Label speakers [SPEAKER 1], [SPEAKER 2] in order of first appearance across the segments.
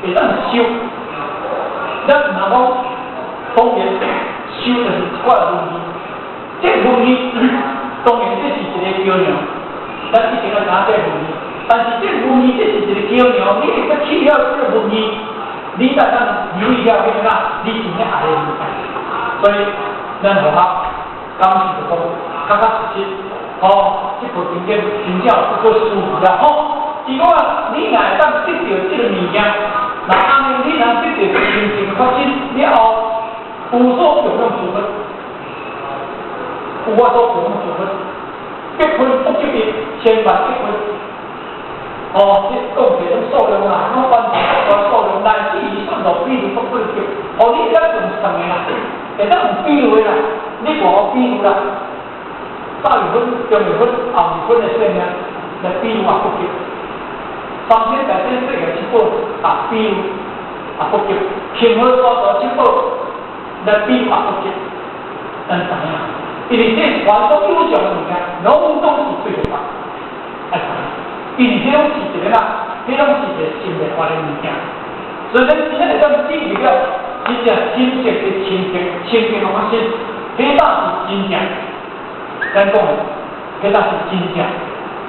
[SPEAKER 1] 會當修。咱若講當然修就是一寡文字，這個文字當然這是一個橋梁，咱一定要知影這個文字。但是這個文字這是一個橋梁，你會使去了這個文字，你才當留意了彼個你真正愛的物件。所以咱學校講是就講，確確實實，吼，這部經典真正不可思議啦，吼！如果啊，你若會當得著這個物件，那按呢，你若得著清淨法身了後，有所供養諸佛，有法所供養諸佛，百分不及一，千萬億分，哦，這講起攏數量啊，攏完全數量，乃至於算落比如不可及，哦，你會當用算的啦，會當用比喻的啦，你無比喻啦，早二分、中二分、後二分的性命來比喻也不及。三千大千世界七寶啊，比喻也不及；恒河沙大七寶來比喻也不及。咱知影，因為這凡所有相的物件，攏總是對法，愛知影。因為彼攏是一个啦，彼攏是一個心內法的物件。所以咱真正會當進入了真正真正的清淨、清淨的法身，彼才是真正。咱講的，彼才是真正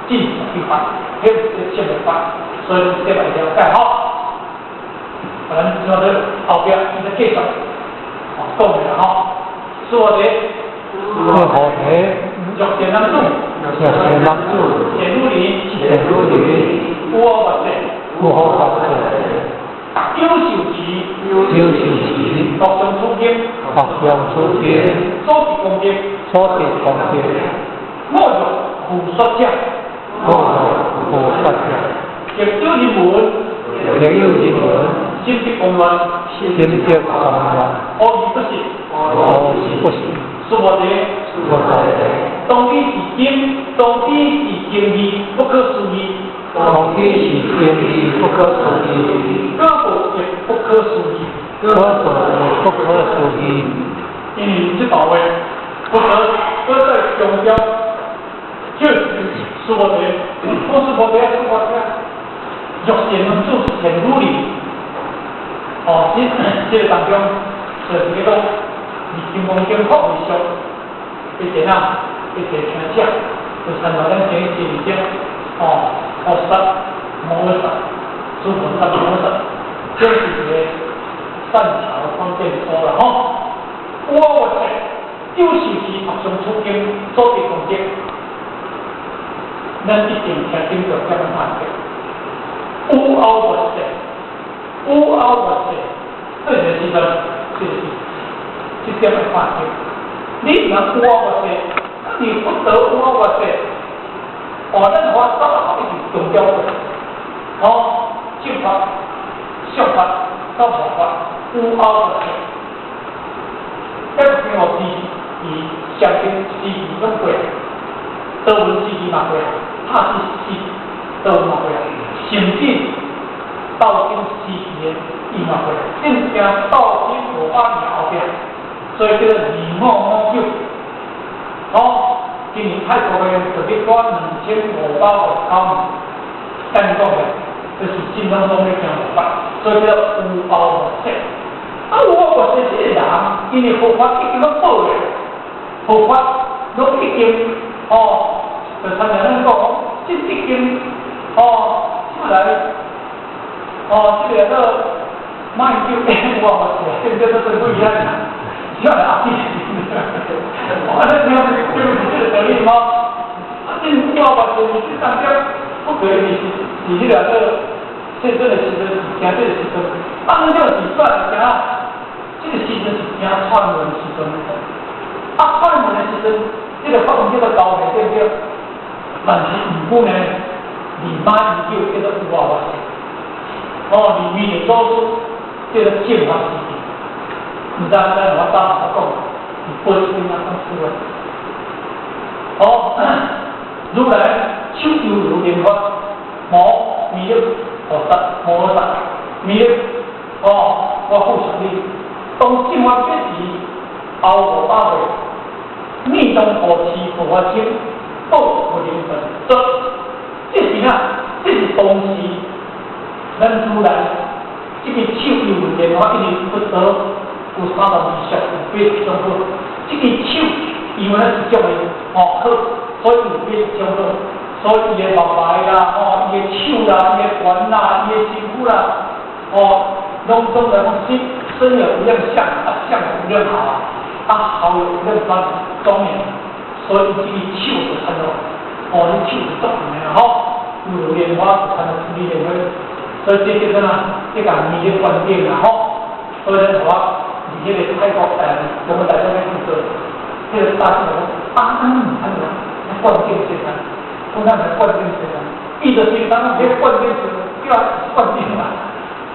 [SPEAKER 1] 真正的法，彼是聖的法。所以這擺了解吼。咱怎咧後壁伊咧繼續講的啦吼。師父咧，
[SPEAKER 2] 師父咧，
[SPEAKER 1] 玉善男子，
[SPEAKER 2] 玉善男子，
[SPEAKER 1] 善女人，
[SPEAKER 2] 善女人，
[SPEAKER 1] 有好法者，
[SPEAKER 2] 有好法者，
[SPEAKER 1] 有受持，
[SPEAKER 2] 有受持，
[SPEAKER 1] 各種處經，
[SPEAKER 2] 各種處經，
[SPEAKER 1] 所得功德，
[SPEAKER 2] 所得功德，
[SPEAKER 1] 我欲付說者，
[SPEAKER 2] 我欲付說者，
[SPEAKER 1] 亦有人聞，
[SPEAKER 2] 亦有人聞，
[SPEAKER 1] 心得狂亂，
[SPEAKER 2] 心得狂亂，
[SPEAKER 1] 何而不信？
[SPEAKER 2] 何而不信？
[SPEAKER 1] 師父咧，
[SPEAKER 2] 師父咧，
[SPEAKER 1] 當彼是經，當彼是經義，不可思議。
[SPEAKER 2] 當彼是經義，不可思議。
[SPEAKER 1] 果報亦不可思議。
[SPEAKER 2] 果報亦不可思議。
[SPEAKER 1] 因為這段話，不得不再強調，就是師父咧，我師父咧，師父咧，玉善男子，善女人，哦，這個當中，就是講，佇金剛經福慧上，一個啊，一個聽者，就參像咱前一節哦，菩薩摩訶薩，諸菩薩摩訶薩，這是一個善巧方便說啦吼。我我說，有受持讀誦此經所得功德，咱一定聽經就這樣看見。有後末世，有後末世，這個時陣，這個是這點來看見。你若有後末世，你不得有後末世，哦，咱法早一直強調過，哦，正法、相法、到末法，有後末世。這個經哦，是伊上經時期攏過，德文時期嘛過，拍是是德文嘛過，甚至道經時期的伊嘛過，正正道經500年後壁，所以叫做2559。哦，今年泰國的特別多2559年，咱講的，就是真攏總咧行佛法，所以叫做有後末世。啊，有後末世這個人，因為佛法已經攏報了，佛法攏已經哦，就親像咱講，這已經哦，出來，哦，這個做馬英九有後末世，對不對？這不一樣啊，出來阿弟，我咧聽就是這個道理嗎？啊，這有後末世，這當中不可以是是彼個做世尊的時陣，是行這個時陣，啊，咱這是煞來行。這個時陣是行串門的時陣，啊，串門的時陣，這個法門叫做高明，對不對？但是毋過呢，離馬英九叫做有後末世，哦，離彌勒祖師叫做正法時期，毋知咱我早我講，是八千啊講出來。哦，如來手周如蓮花，摩彌勒菩薩摩訶薩，彌勒，哦，我付屬你。當正法滅時，後500歲，密宗護持佛法經，報不靈本。這是啥？這是當時咱如來這蓮花，因為佛陀有三大二十有八種好，這支手因為咱是種的吼好，所以有八種好，所以伊的目眉啦，吼，伊的手啦，伊的拳啦，伊的身軀啦，吼，攏總來講身身有無量相，啊相有無量好啊，啊好有無量莊莊嚴，所以這支手就產了，哦，你手就足長的吼，有蓮花就產了出蓮花，所以這叫做啥？這個彌勒灌頂啦吼，所以咱話佇彼個泰國我們大家咧去做，彼個大師講啊，咱毋通啦，灌頂時陣，講咱來灌頂時陣，伊就是當彼個灌頂時陣，叫灌頂啦，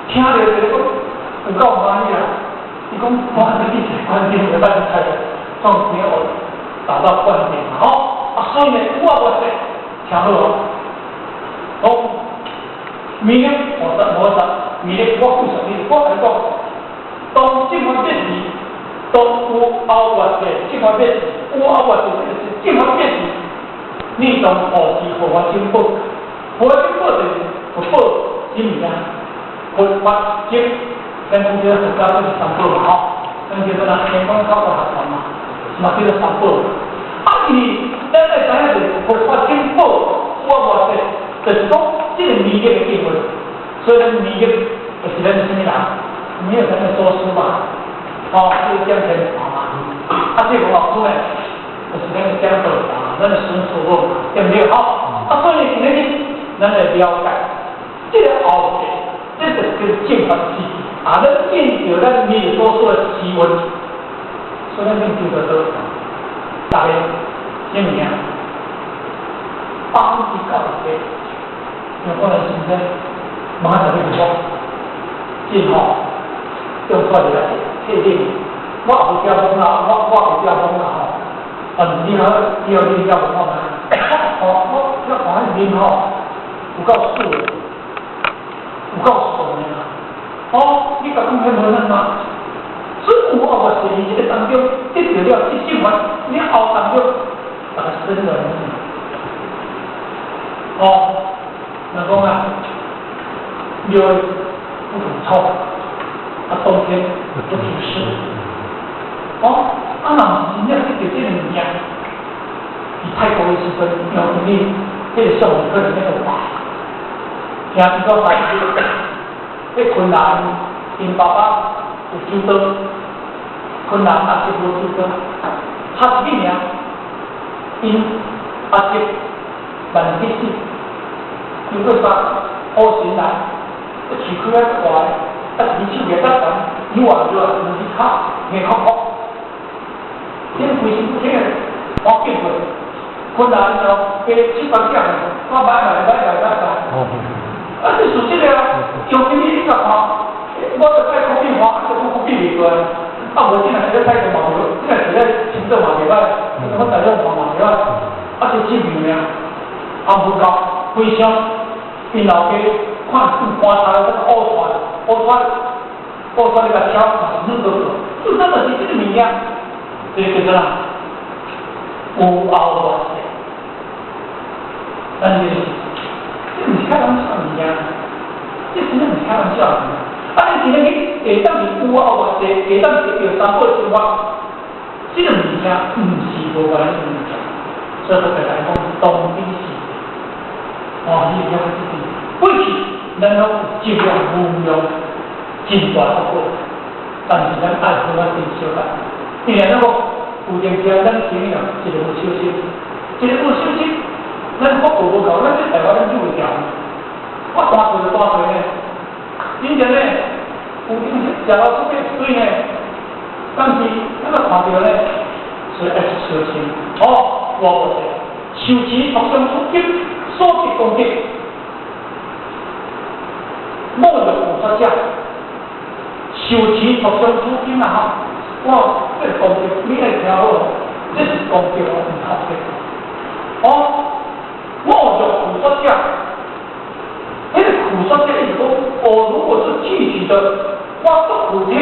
[SPEAKER 1] 聽著就講有夠歡喜啦，伊講我這是灌頂，袂歹猜的，創啥學達到灌頂啦吼，啊所以呢，我我說聽好哦，講彌勒菩薩摩訶薩，彌勒我告訴你，我共你講，當正法滅時，當有後月的正法滅時，有後月的這個是正法滅時，你當護持佛法珍寶，佛法珍寶就是佛寶什物件？佛法經，咱講這個佛教這是三寶嘛吼，咱叫做啥？天觀考大學嘛，嘛叫做三寶。啊，因為咱愛知影就是佛法珍寶，我話說，就是講這個彌勒的經文，所以咱彌勒就是咱啥物人？彌勒咱的祖師嘛，吼，這個講天華嘛。啊，這個老師呢，就是咱的講道嘛，咱的孫師傅嘛，對毋對？吼，啊，所以今日咱來了解這個後世，這就是叫正法時啊，咱見著咱彌勒祖師的慈恩，所以咱念叫做大家啥物件？98%，用我來先生，馬上就講，真吼，用出來確定，我也無驚風啦，我袂驚風啦吼。但是你好，你好，你驚風我嘛？哦，我看彼面吼，有夠水的，有夠順的啦。哦，你共講彼無咱嘛？所以有後我是這個當中得著了這正法，你後當中，大家深了。哦，人講啊，六月不吐臭，啊冬天不吐濕。哦，啊若毋是真正得著這個物件，佇泰國的時陣，因為彼個相可能那個哇，聽伊講來，彼昆蘭𪜶爸爸有手刀，昆蘭阿叔無手刀，拍一個爾，𪜶阿叔萬去死，經過啥烏神來，這樹開較大，啊一支手舉較懸，扭啊扭啊，兩隻跤硬硞硞，恁規身軀聽我見過，昆蘭哦，加七八點，我買來買來買來，啊這事實的啊，用啥物你甲看，我就帶國語看，啊，就國語袂過來，啊無這若是咧泰國嘛無，這若是咧深圳嘛袂歹，我台中看嘛袂歹，啊這真妙爾，啊無夠非常，𪜶老家看有搬頭那個烏船，烏船，烏船你共敲嘛是軟糊糊，事實就是這個物件，這個叫做啥？有後活世，咱這是，這毋是開玩笑物件，這真正毋是開玩笑物件。啊，你今日去會當是有後活世，會當得著三寶正法，這個物件毋是無關的物件，所以我常常講當今時，哦，你會曉這個，過去咱攏有質量無量真大福報，但是咱愛好仔珍惜啊。因為咱講有陣時咱啥物人一個無小心，一個無小心，咱福報無夠，咱這台灣咱救袂牢。我大歲就大歲呢，真正呢，有陣時食到出去水呢，但是咱若看著呢，所以愛小心。哦，我無說，受持讀誦出經，所得功德，莫若苦說者，受持讀誦出經啊！吼，我這個功德，你愛聽好，這是功德哦，毋是福德。哦，莫若苦說者，彼個苦說者意思講，我如果是具體的，我做具體，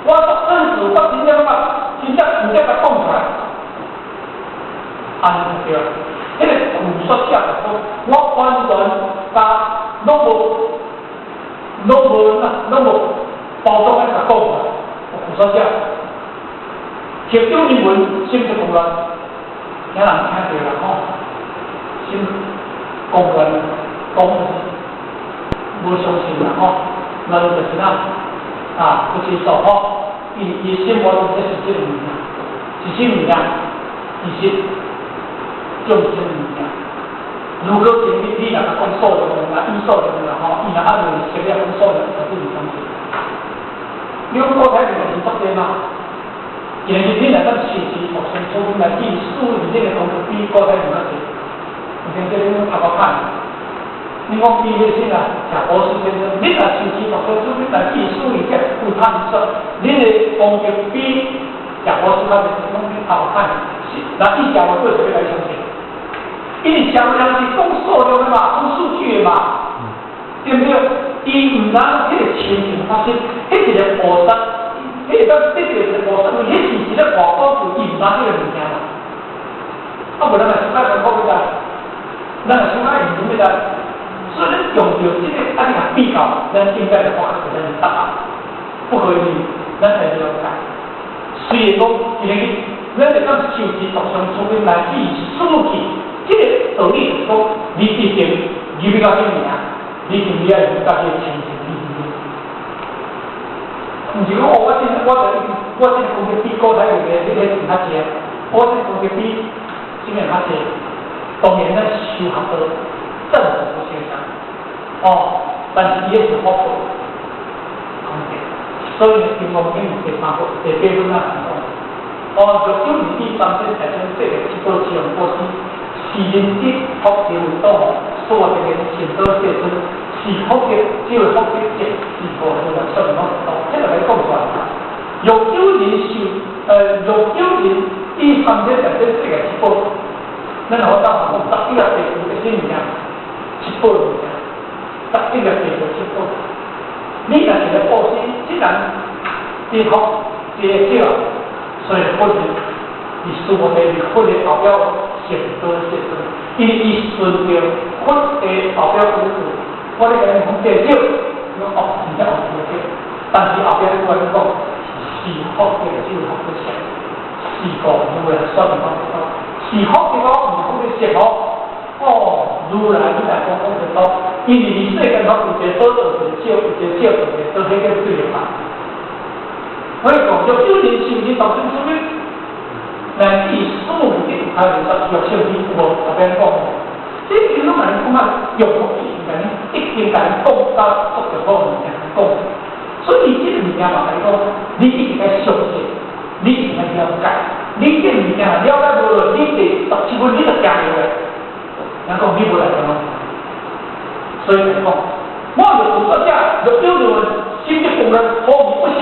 [SPEAKER 1] 我做真實，我真正把真正真正共講出來，按呢就對。彼個苦說者就講，我完全共攏無，攏無啦，攏無包裝來共講，有菩薩者，學長人文心得公亂，聽人聽著啦吼，心公亂講無相信啦吼，亂就是啥啊，不接受吼，伊伊心無這是這個物件，是啥物件？其實眾生物件。如果今日你若講數量啦，以數量啦吼，伊若還未識了講數量，絕對毋相信。你講古太人是足濟嘛？今日你若當受持讀誦書本來記數字這個功夫比古太人較濟。有聽這個頭殼歹。你講比彼啥啊？賈博士先生，你若受持讀誦書本來記數字這有探索，你的功德比賈博士較濟，講你頭殼歹。是，那伊社會過是欲來相信？因為社會人是講數量的嘛，講數據的嘛，對毋對？伊毋知彼個情形發生，彼一個菩薩，彼個當得著一個菩薩，彼是一個外國字，伊毋知彼個物件嘛。啊，無咱若想愛講要來，咱若想愛用要來，所以咱用著這個按呢比較，咱應該就看出咱的答案，不合理，咱才了解。雖然講，今日咱會當受持讀誦書本來記數據。這個道理就是講，你一定入去到彼物件，你一定愛入到彼個情形裡面。毋是講哦，我這功德比古代有的彼個較濟，我這功德比啥物較濟。當然咱修學到正不相同，哦，但是伊彼是福報功德，所以金剛經第三部第八本啊講，哦，若有人以三千大千世界七寶供養布施。是人得福德為多，所以這個善導世尊是福德，這個福德即是無如來說明講多，這個來講出來。若有人受，若有人以三千大千世界七寶，咱若當講十億個地球的啥物件，七寶物件，十億個地球七寶，你若是來布施，這人得福這個少，所以佛是佇娑婆地佛的後壁善導世尊，因為伊順著佛的後壁語句，我咧共你講這少，講哦，真正哦真少，但是後壁我甲你講是福德只有福德相，是個如來說明講是福德哦，毋是福德色哦。哦，如來你來講講得多，因為佇世間頭有一個多有一個少，有一個少有一個多，彼個對的嘛。所以講，若有人受持讀誦書本，來以數的還有說欲勝之有無？後邊講，這經攏共你講啊，欲福是共你一定共你講到足著好物件講。所以這個物件嘛，共你講，你一定愛相信，你一定愛了解。你這個物件了解無落，你第十七分你就行入來。人講你無來講，所以來講，我若有作者，若有人心得公認，何以不信？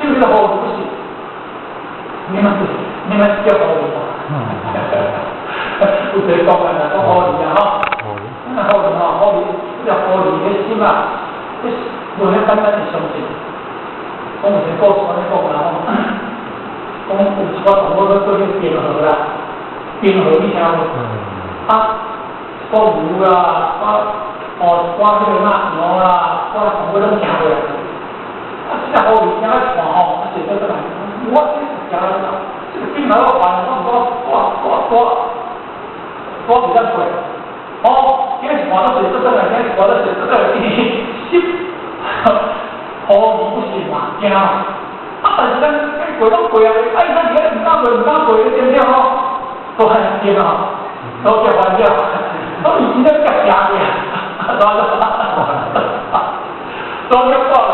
[SPEAKER 1] 是不是何以不信？你們叫何以無？有一個講啊，講何以啊吼，那何以吼，何以，這個何以彼心啊，彼無遐簡單的相信。講有一個故事按呢講啦吼，講有一寡同學去過彼冰河啦，冰河你聽無？啊，一寡牛啦，一寡哦，一寡彼個馬牛啦，一寡同學攏行過來。啊，這個河魚行來看吼，啊，坐倒轉來，我這行來這個冰河我看，我毋過我我我我袂當過。哦，今日看到坐倒轉來，今日看到坐倒轉來，心河魚不信嘛，驚嘛。啊，但是咱過攏過啊，啊，伊咱是毋敢過，毋敢過，對毋對吼？都很驚啊，都結完了，都是真正夾行的，都都結過來。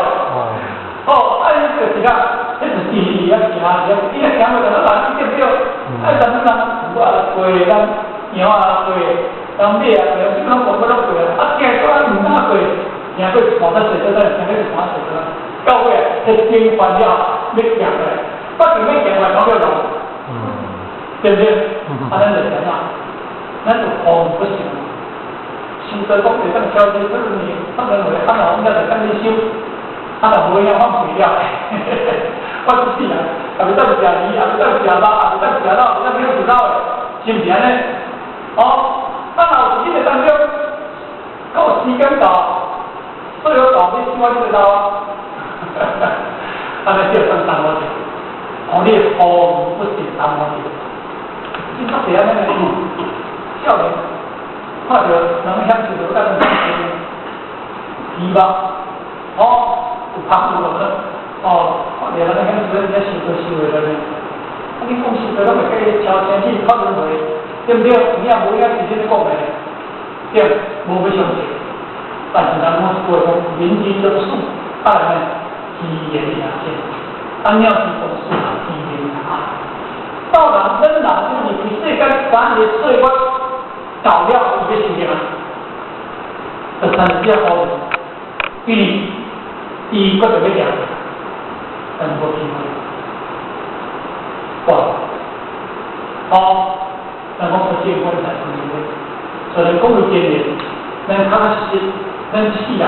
[SPEAKER 1] 哦，啊，伊就是啊，彼是第二啊行，伊若行過就咱人對毋對？啊，咱咱牛啊過，咱羊啊過，咱馬啊過，這攏全部攏過啊，啊，行過咱毋敢過，行過看到水倒轉，行過看水倒轉，到尾彼冰翻了，欲行過來，北京欲行過來，講叫路，對毋對？啊，咱就是按怎？咱就空不行。修道講會當超這，可能你他們會，他們我們就等你修，啊，若無影放棄了，我這世人，也袂當食魚，也袂當食肉，也袂當食肉，袂當買葡萄的，是毋是按呢？哦，啊，若有這個當中，到時間到，所以我後尾我你就走啊，安尼叫算三摩地，哦，你好不是三摩地，真足济按呢，少年看著人享受著甲人希望，哦，有朋友無？哦，看著人享受，人家受都受會落呢。啊，你講受都攏會記超清楚，看輪迴，對毋對？你也無影是咧講的，對，無欲相信。但是人講一句話講，人之將死，啊來呢，其言也善；啊鳥之將死，其言也哀。到人咱人就是佇世間三日歲月到了，伊欲受啥？就三只好，因為伊決定欲行，但是無機會。掛。哦，咱講不結婚才是離婚，所以講有經驗，咱確確實實，咱世人，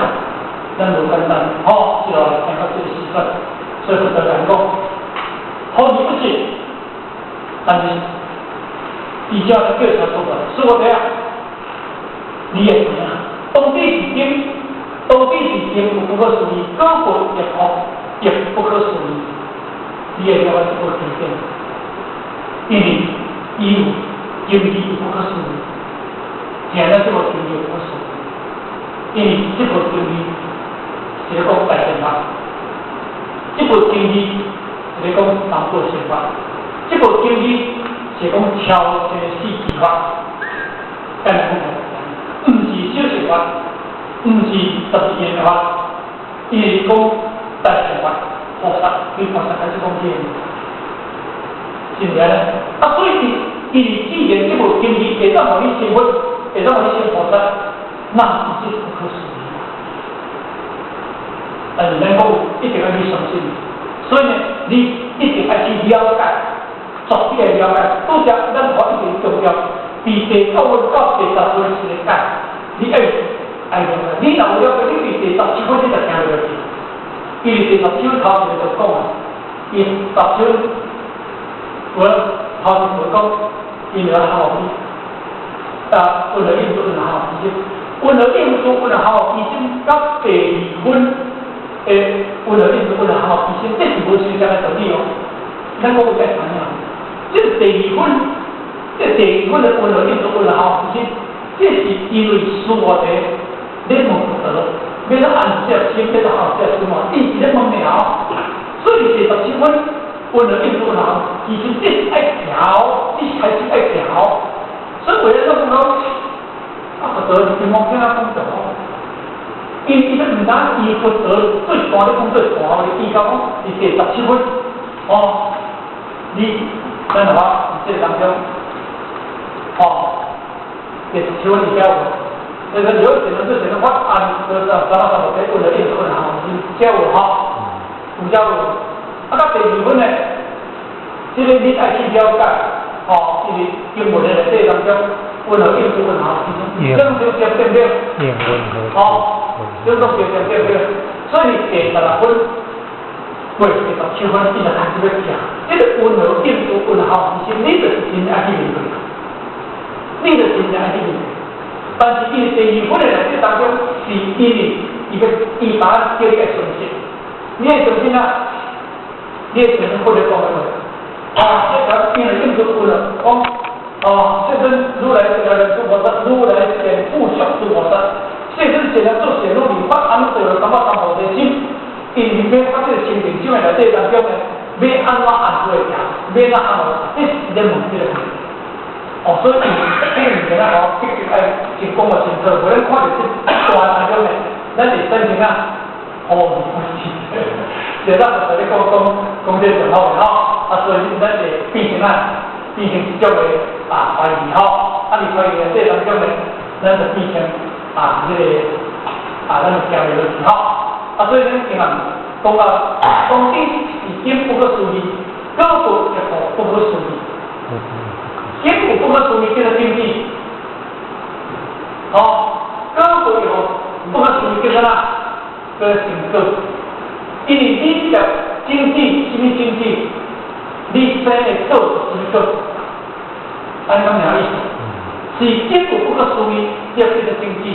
[SPEAKER 1] 咱無簡單，吼，一路來聽到這個時陣，所以佛陀講，好而不信，但是伊只要叫啥做法，說我聽，你會知影，當地是經，當地是經，有不可思議，果報亦好，亦不可思議，你會了解這部經典，因為伊有經義有不可思議，聽了這部經義不可思議，因為這部經義是咧講大乘法，這部經義是咧講三寶乘法，這部經義是講超生死之法，簡單講，毋是小乘法，毋是十二因緣法，伊是講大乘法，菩薩對菩薩開始講這個，是毋是按呢？啊，所以伊伊既然這部經義會當予你成佛，會當予你成菩薩，那是不可思議。但是咱講一定愛去相信，所以呢，你一定愛去了解，絕對愛了解。拄則咱我一直強調，佇第九分到第10分是個解，你愛愛了解。你若有了解，你佇第17分你就聽袂落去。因為第17分頭一個就講啊，伊十七分，我頭一個講，伊就好啊，問了應問好，其實問了應問了好，其實到第二分。誒，問了應問了好，其實這是無相仝的道理哦。咱講有在知影，這個第二分，這第二分的問了應問了好，其實這是因為師父佇咧問佛陀，欲怎按這心，欲怎好這心嘛，伊是咧問爾，所以第17分問了應問了好，其實這是愛調，你是開始愛調，所以為了講講，啊佛陀是望聽啊講就好。伊伊都毋知伊佛陀最大咧講最大的，伊講講是第17分，哦，你咱的話佇這個當中，哦，第17分伊曉有，所以說有一個這個法按就是三三三個問了應問好，是這有吼，有遮有。啊，到第二分呢，這個你愛去了解，哦，因為經文的內底當中，問了應問好，其實這種就對不對？哦。這種對對對對，所以第16分，對第17分，你就開始欲行。這個溫和應問好，其實你就是真愛去面對，你就是真愛去面對。但是伊第二分的內底當中，是因為伊欲伊把叫你愛相信，你愛相信啊，你愛相信佛咧講的話。啊，這條因為應問了，講哦，世尊如來顯諸菩薩，如來顯父相諸菩薩。世尊顯了做顯露理發阿耨多羅三藐三菩提心，因為欲發這個清淨心的內底當中呢，欲按怎按做會行，欲怎按怎，這是咧問這個問題。哦，所以這個物件啊，吼，必須愛先講個清楚，無咱看著這段當中呢，咱會產生啊，好疑問題。就咱就咧講講講這個就好吼，啊，所以咱會變成啊，變成一種的啊懷疑吼，啊，佇懷疑的這當中呢，咱就變成。啊，這個啊，咱就行袂落去吼。啊，所以咱經文講到，當地是經不可思議，果報亦不可思議。經有不可思議叫做經濟，吼，果報亦不可思議叫做啥？叫做成果。因為你業種子，啥物種子？你生的果是啥物果？按呢講啥意思？是經有不可思議，叫做種子；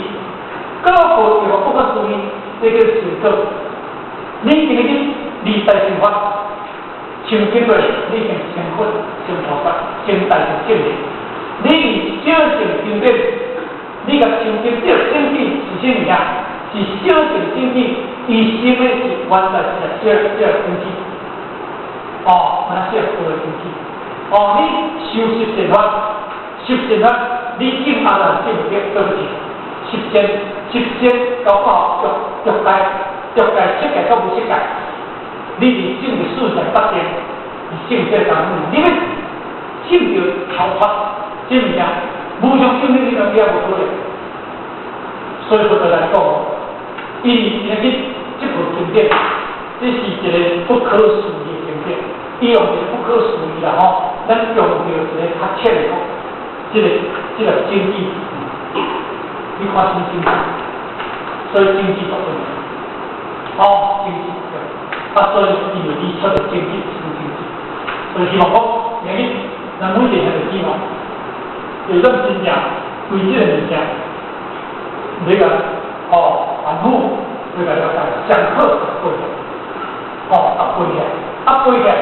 [SPEAKER 1] 果報亦不可思議，這叫修道。你今日離大乘法，像經過你已經成佛、成菩薩、成大乘正覺。你佇小乘經典，你共像經這個證據是啥物件？是小乘證據，伊修的是原來是小小根基。哦，那小高的根基。哦，你修十善法，十善法，你證阿羅漢證袂著，對不起，十善十善到到欲欲界，欲界色界到無色界，你佇證的四禪八定，你證這個功夫，你欲證著超脫，這物件無上正等你都也無可能。所以佛陀來講，伊今日這部經典，這是一個不可思議的經典。伊用一個不可思議啦吼，咱用著一個較淺的講，這個真理，你看清清楚，所以證據足重要，哦，證據足重要，啊，所以伊就提出的證據是證據，所以希望講，今日咱每一個兄弟姊妹，就是咱真正為這個物件，你個哦，反覆你個了解，上課背起來，哦，啊背起來，啊背起來，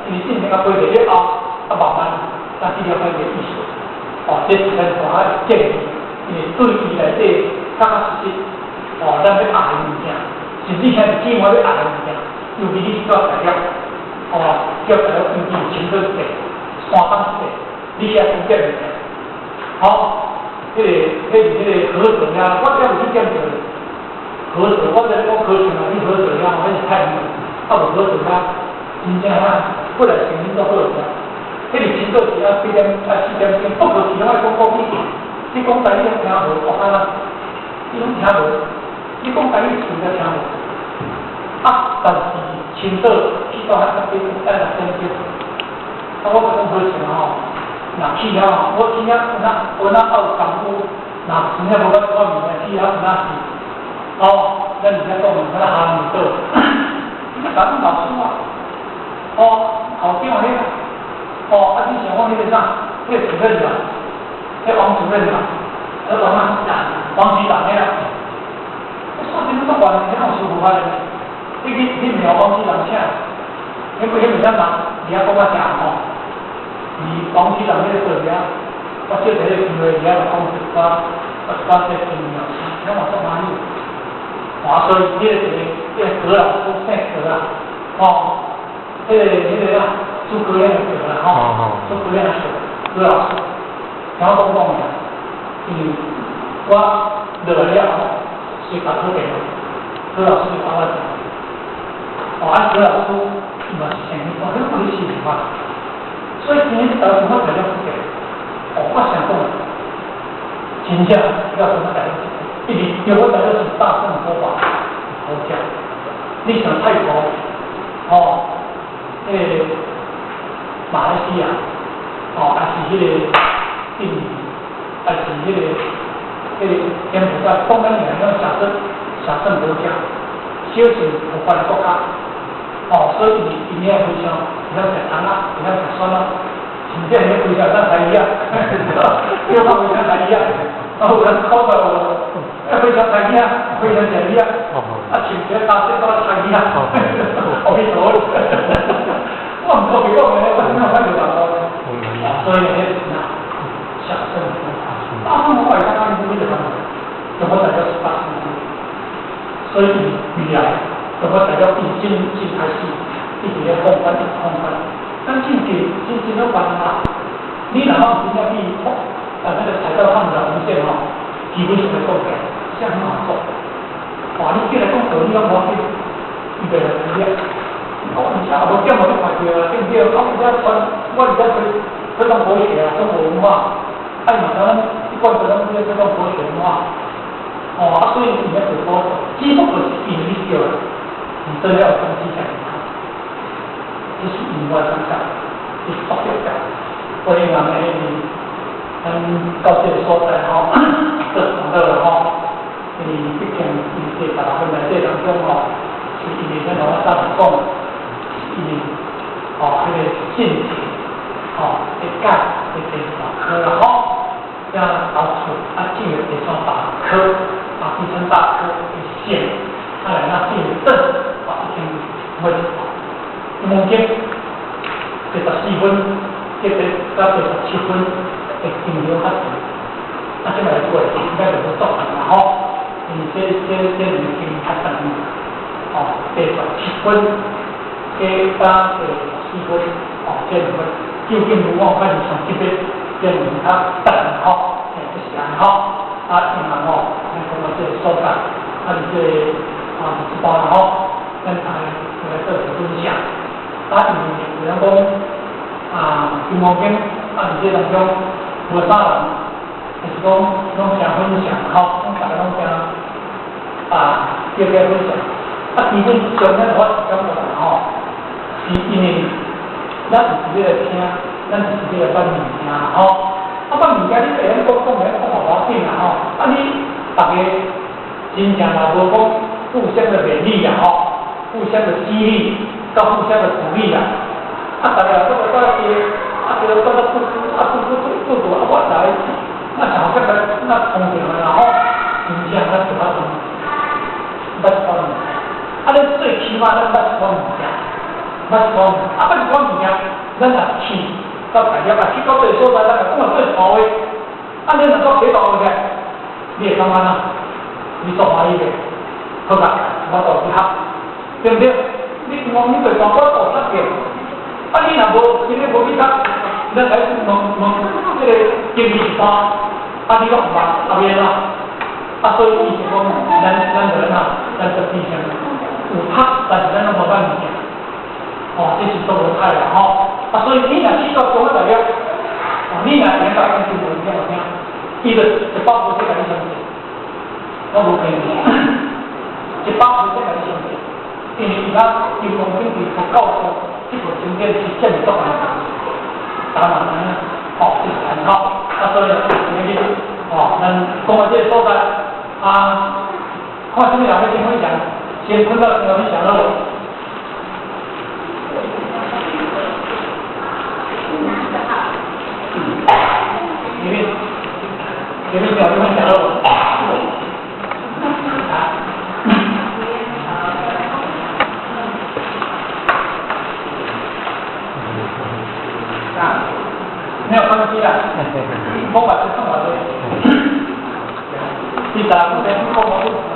[SPEAKER 1] 因為真正啊背起來了後，啊慢慢，咱去了解伊的意思，哦，這是咱大家的建議，因為對伊內底確確實實，哦，咱欲學的物件，甚至兄弟姊妹欲學的物件，尤其你是住大陸，哦，叫大陸經濟青島一塊，山東一塊，你遐經典物件，好，彼個是彼個河水啊，我還有去點過河水，我在咧講河水啊，你河水啊，彼是太遠，啊無河水啊，真正啊，過來成品都好啊。彼個青島是啊4點啊4點鐘，不過是攏愛講國語，你講台語聽無，我看啊，你攏聽無，你講台語喙才聽無。啊，但是青島去到遐較愛6點鐘，啊，我講好笑吼，若去遐吼，我去遐有哪有哪有功夫，若真正無法看物件去遐有哪是，哦，咱而家講的那哈密島，你甲阮老師啊，哦，校長彼個，哦，啊你想講彼個啥？彼個主任啊，彼王主任啊，彼王啊，王局長彼個，說真足懸，彼有師傅法的，你去你毋是王局長請，彼個啥人，伫遐講較誠吼，伊王局長彼個做遐，我借一個機會伫遐講一寡，一寡這經驗，聽嘛足歡喜。啊，所以彼個一個，彼個葛老師姓葛啊，哦，彼個啊，諸葛亮的葛啦吼，諸葛亮的葛，葛老師，聽我講講者，因為我落來了後，隨打好電話，葛老師就幫我講，哦，啊葛老師伊嘛是生意，哦，你講你是法，所以今日台灣我台了不給，哦，我想講，真正要怎麼台了，因為中國大陸是大乘佛法佛教，你像泰國，哦，彼個馬來西亞，哦，還是彼個印尼，還是彼個柬埔寨，講咱兩種小乘小乘佛教，小乘佛法的國家，哦，所以伊伊遐非常會曉食糖啊，會曉食酸啊，真正遐非常咱台語啊，叫我非常台語啊，啊有人考過我，啊非常台語啊，非常食魚啊，啊穿一個大細到台語啊，阿彌陀佛，我毋特別講的，我真正歹著人講，所以彼是啥？小乘佛法，大乘佛法會當講你這個，中國大陸是大乘佛法，所以未來中國大陸已經正開始一直咧放寬，一直放寬。咱真濟真真咧辦法，你若講真正去啊那個採到他們的紅線吼，基本上會講起來，這很好做。哇，你進來講道理攏無要緊，伊袂來理。我而且也無點無去看著啊，對毋對？我而且傳，我而且推動國學啊，中國文化，啊伊嘛知咱一貫對咱這個推動國學文化，哦，啊所以伊咧做保守，只不過是因為你叫啦，你真要東西講，這是因我感覺，這是特別的。所以人呢，咱到這個所在吼，做同樂啦吼，因為畢竟伊這大部分內底當中吼，是因為咱老早講，是因為哦，彼個性情，吼，會改會第三科啦吼，遐老師啊進入第三大科，啊第三大科的線，啊來那進正，啊已經買一半。金剛經第十四分，這個到第17分會停留較長。啊，這擺過應該就無作長啦吼，因為這兩經較長。哦，第十七分加到第14分，哦，這兩分究竟如何看上級別，這兩較長吼，嘿，就是按呢吼。啊，另外吼，咱講到這個所在，啊，佇這個啊，這包啦吼，咱來來做一個分享。啊，因為有人講啊，金剛經啊，佇這當中無啥人，就是講攏誠分享吼，攏逐家攏誠啊，叫叫分享。啊，基本上咱我是感覺啦吼，是因為咱是欲來聽，咱是欲來捌物件吼。啊，捌物件你會曉講講會曉講嘛無要緊啦吼。啊，你逐家真正若無講互相的勉勵啦吼，互相的激勵，佮互相的鼓勵啦。啊，逐家講來講去，啊，對講到拄拄啊拄拄拄拄拄啊，我來，那像這個那通著啦吼，真正咱就捌捌一寡物件。啊，咱最起碼咱捌一寡物件，捌一寡物，啊，捌一寡物件，咱若去到大業啊，去到這個所在，咱若講話對錯話，啊，你若講起大話起，你會感覺按怎？你足歡喜袂？好啦，我就去學，對毋對？你講你對大我做較對，啊，你若無，今日無去讀，咱來問問這個經驗一單，啊，你攏毋捌，啊，欲按怎？啊，所以伊是講，咱就按怎？咱就變成有讀，但是咱攏無捌物件，哦，這是足無歹啦吼。啊，所以你若去到中央大學，哦，你若會當講中文聽無聽，伊就100%共你相信，我無騙你，100%共你相信，因為伊較金剛經佇佛教中，這部經典是這麼重要的，當然知影，吼，這是按呢吼。啊，所以今日，哦，咱講到這個所在，啊，看啥物人欲先分享，先困到先分享好無？前面，前面先分享好無？啊，沒有關係啦，講完就算完了。第三個先講完。